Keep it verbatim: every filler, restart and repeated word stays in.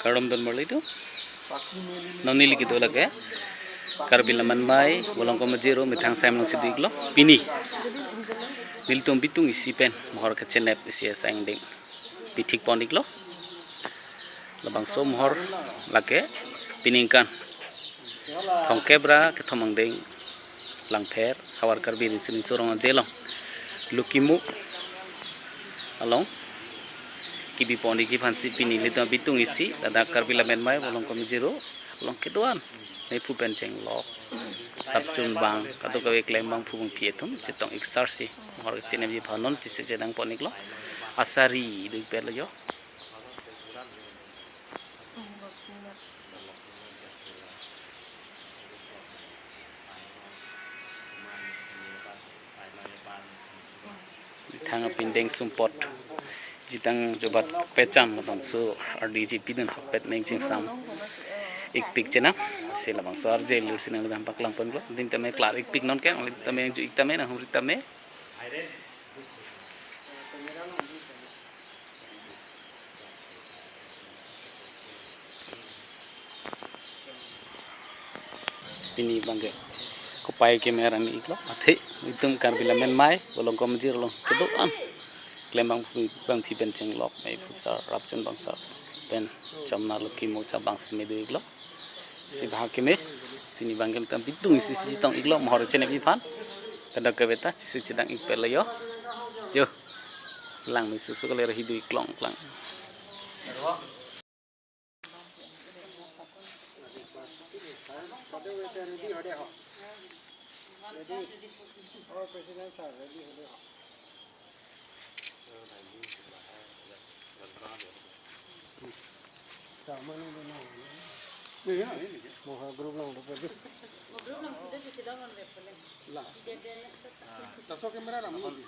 Kardom don marli tu. Non neli kedo lake Karbi Lammet Mei Volongkom Majero methang Saimlong si do-iklo. Pini nelitum bitung isi pen mohor kechenep isi asai angdeng pithik pon-iklo. Labangso mohor lake pini ingkan thomkep ra kethom angdeng Langpher, Havar Karbi Riso Nimso Rong Aje along, Lukimo along kebi pon-ik aphansi pini nelitum bitung isi ladak Karbi Lammet Mei Volongkom Majero along kedo-an mephu pen chenglok, rapchun abang, kadokave klembangphu bangphi atum chetong-ik sarsi mohor kechenepji aphan non chesik chedang pon-iklo. Asari do-ik pet lo jo. Methang apindeng sumpot chetang jobat pechan labangso ardi jipidun hapet neng chingsam-ikpik chenam. Si labangso arje lu si nanglitum paklang pon-iklo. Din tame klar-ikpik non ke, din tame ju-ik tame, nanghumri tame. Pini abangke kopai keme arni-iklo, athe itum Karbi Lammet Mei Volongkom Majero along kedo-an klembangphu bangphi pen chenglok, mephu sar, rapchun abang sar pen chomna Lukimo chabang sar me do-iklo. Si bha keme, pini abangke nelitum bitung isi si chetong-iklo mohor chenepji aphan. Kadokave ta chesik chedang-ik pet lo jo. Jo. Lang me susu kali ra hidu-ik klong klang. Mohor group lang do pedi. Group lang sudah sudah lang repelen. Lah. Laso camera ram ni.